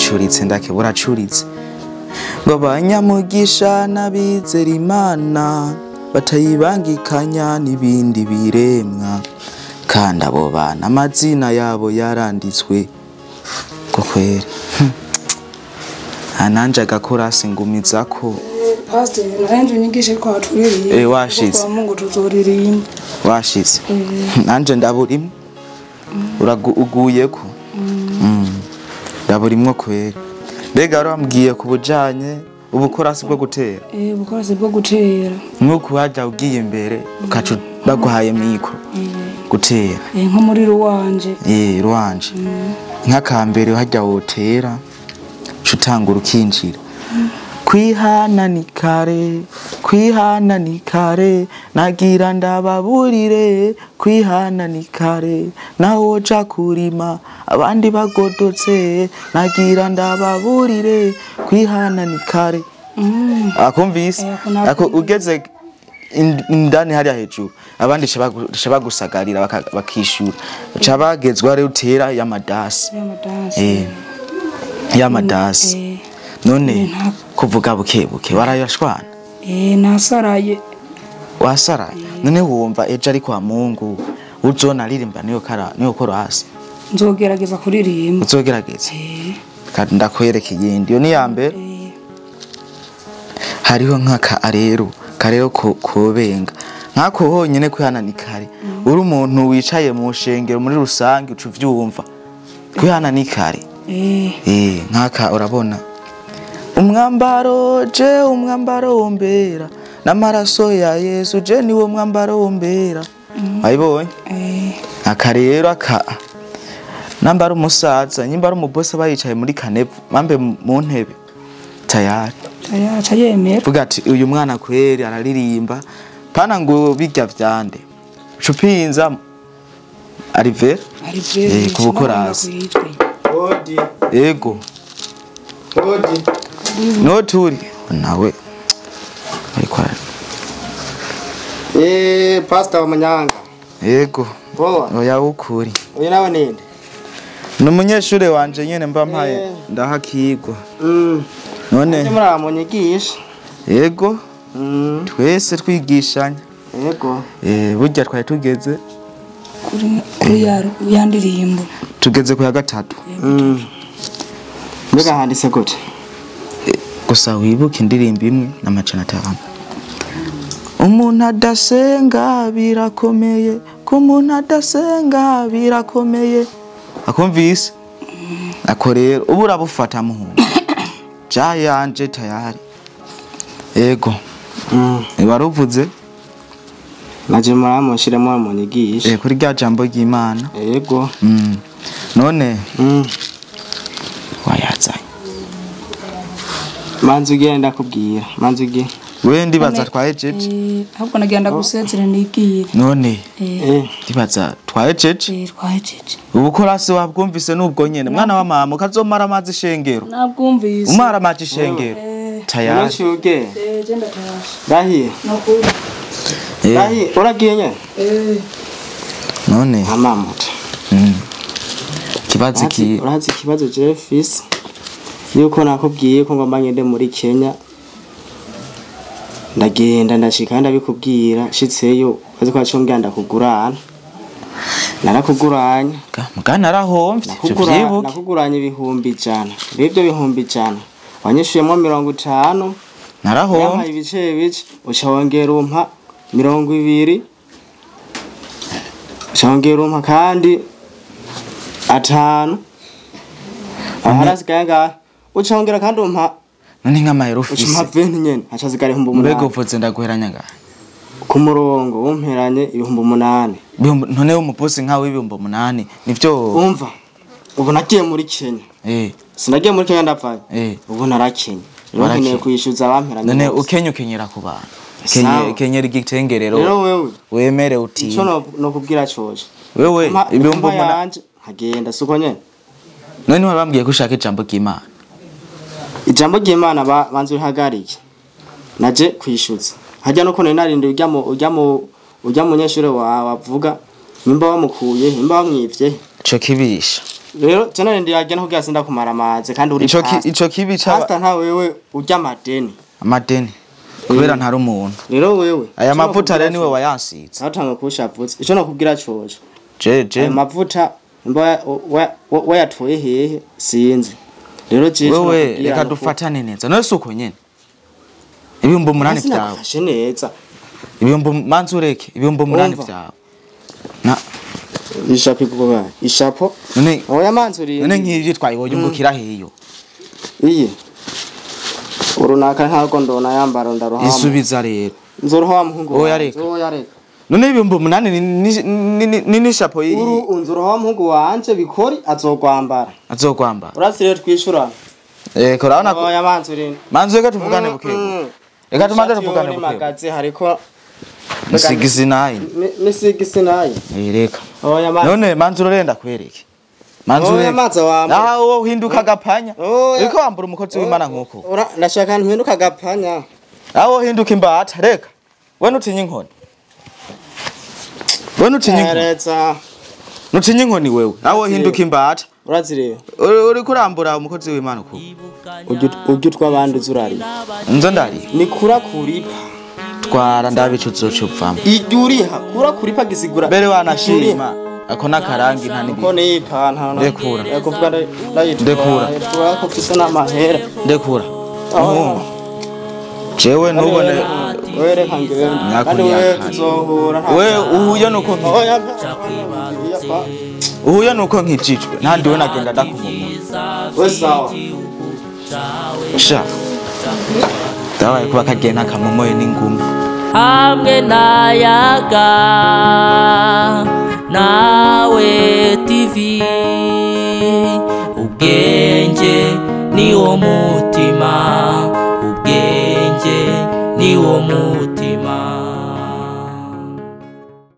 Buracuritse ndake buracuritse. Ngo abanyamugisha n'abizera Imana batayibangikanya n'ibindi biremwa, kandi abo bana amazina yabo yaranditswe. Ko kweri ananje agakorasi ngumizako. Pastor, narenje unyigishe ko haturirimba. Washitse. Kwa Mungu tuzoririmba. Washitse. Nanje ndaburimwe. Uguyeko. Ndaburimwo kweri. Mbega warambwiye kubujanye ubukorasi bwo gutera. Ubukorasi bwo gutera. Nkuko wajya ugiye imbere ukacu baguhaye mikro. Gutera. Nko muri ruwanje. Ruwanje. Nk'akambere hajya wotera cutangura ukinjira. Kwihana ni kare, kwihana ni kare, nagira ndababurire, kwihana ni kare, naho woja kurima abandi bagodotse, nagira ndababurire, kwihana ni kare. Akumvise? Ako ugeze indani hariya hejuru abandi shabagusagarira bakishura. Cabagezwa rero utera y'amadasi. Y'amadasi. Y'amadasi. None kuvuga buke buke warayashwana. Nasaraye. Wasaraye. None wumva ejo ari kwa Mungu uzona ririmba niyo kara niyo korasi. Nzogerageza kuririmba. Uzogerageza. Kandi ndakwereka iyindi. Yo ni ya mbere. Hariho nkaka rero karero kobenga. Nkako honyene kwihana ni kare. Uri umuntu wicaye mu shengero muri rusange ucu vyumva. Kwihana ni kare. Nkaka urabona. Umwambaro je umwambaro wombera n'amaraso ya Yesu je niwo mwambaro wombera. Ayibonye? Aka rero aka nambara umusaza nyimbara umuboss bayicaye muri kanevu mambe mu ntebe tayari. Tayari yemera. Vuga ati uyu mwana kweri araririmba pana ngo bijya vyande. Cupinza Arriver? Arriver. Kubukorasi. Odi. Ego. Odi. No turi nawe ariko Pastor wa Manyanga. Yego. Poa. Oya ukuri. Uyu nawe ninde? Ni umunyeshure wanje nyene mba mpaye ndahakigwa. None muramunyigisha. Yego. Twese twigishanya. Yego. Burya twari tugeze kuri ya ndirimbo. Tugeze ku ya gatatu. Mbega handitse gute? Gusa wibuke indirimbo imwe n'500. Umuntu adasenga birakomeye, ku muntu adasenga birakomeye. Akumvise? Ako rero ubu urabufata muhungu. Jayanje tayari. Yego. Waruvuze? Naje muramushiremo munyigisha. Kuri rya jambo ry'Imana. Yego. None wayazanye. Manzi ugenda kubwira. Manzi ugiye. We ndibaza twahejeje. Ahubwo nagenda gusezera nigiye. None ndibaza twahejeje. Twahejeje. Ubukorasi wabwumvise nubwo nyene mwana wa mama ukazomara amazi ishengero. Nabwumvise. Umara amazi ishengero. Tayari. Unoshuge. Genda tayari. Dahiye. Nokuri. Dahiye uragiye nyene? None amamuta. Kibazo ki? Urazi kibazo Jeffis. Yuko nakubwiye ko ngomba ngende muri Kenya. Ndagenda ndashika ndabikubwira shitseyo bazi ko acombya ndakugurana. Narakuguranye. Mugana narahomvye. Nakuguranye 100,000. Ribyo 100,000. Wanyishuyemo 50. Narahomvye. Ibice bice ucawongera umpa 20. Ucawongera umpa kandi 5. Aharasigaye ngaha. Ucawongera kandi umpa none nk'amahera ufise. Ucumpa 20 nyene hacasigara 8,000. Mbega uvuze ndaguheranya ngaha. Ku murongo umperanye 8,000. None umuposi nkawe 8,000 nivyo umva. Ubu nagiye muri Kenya. Sinagiye muri Kenya ndapfaye. Ubu narakenye. Nkeneye kwishyuza abamperanye. None ukenye ukenyera ku bantu. Kenye kenyera igitengerero. Rero wewe wemere uti. Ico no kubwira coje. Wewe 8,000 nkagenda suko nyene. None wabambwiye ko ushaka ijambo ry'Imana. Ijambo ry'Imana banze urihagarike. Naje kwishyuza. Hajya no kone narindi ujya mu nyeshure wawe avuga nimba wamukuye nimba wamwivye. Ico kibisha. Rero cyane ndi yagena kugira sinda kumara amazi kandi uri ico kibi caba pastor nta wewe urya amadeni. Amadeni kubera ntari umuntu. Rero wewe aya mavuta rero niwe wayansize. Natanga kushavutse. Ico nakubwira coco. Jeje aya mavuta mba wayatoye hehe sinzi. Rero jeje wewe reka dufatane neza. None suko nyene. 8,000 vyawe. Sinakufashe neza. 8,000 manzi ureke 8,000 vyawe. Na ishapo ikuba ishapo. None oya manzi uri. None nk'ivyo twayibonye ungukira heyo. Iye. Urunaka ntago ndona yambaro ndaruhama. Isubiza rero. Nzoroha muhungu. Oya reka. Oya reka. None 8,000 ni nishapo iyi. Uru unzoroha muhungu wanje bikori azokwambara. Azokwambara. Urasi rero twishura. Korana oya manzi uri. Manzi reka tuvugane bukebu. Reka tumanze tuvugane bukebu. Magaze hariko ni 69. Ni 69. Reka. Oya manzi. None manzi urenda kwereke. Manzi oya manzi wambe. Ah wowe uhinduka gapanya. Reka wambura umukozi w'Imana nkuko. Ndashaka ntihinduka gapanya. Ah wowe uhinduka imbata reka. We nutinye inkoni. We nutinye inkoni. Reza. Nutinye inkoni wewe. Ah wowe uhinduka imbata. Urazireba. Uri kurambura umukozi w'Imana uko. Ujye twabandi uzurari. Nzo ndari. Ni kura kuripa. Twara ndabicuzo cupfamo. Ijuriha kura kuripa gisigura. Mbere wanashima. Ako nakarangi nta nibi. Ko ni ipantaro. Ndekura. Kuvuga ndayitwa. Ndekura. Ndekura ko fise n'amahera. Ndekura. Jewe nubone wewe reka ngende. Kandi wewe tuzohura. We uhuye nuko uhuye nuko nkijijwe. Nandi we nagenda ndakumumura. We sawa. Sha. Dawaye kuba kagenda kamomoye n'ingumi. Hamwe nayaga nawe TV ubwenge ni wo muti.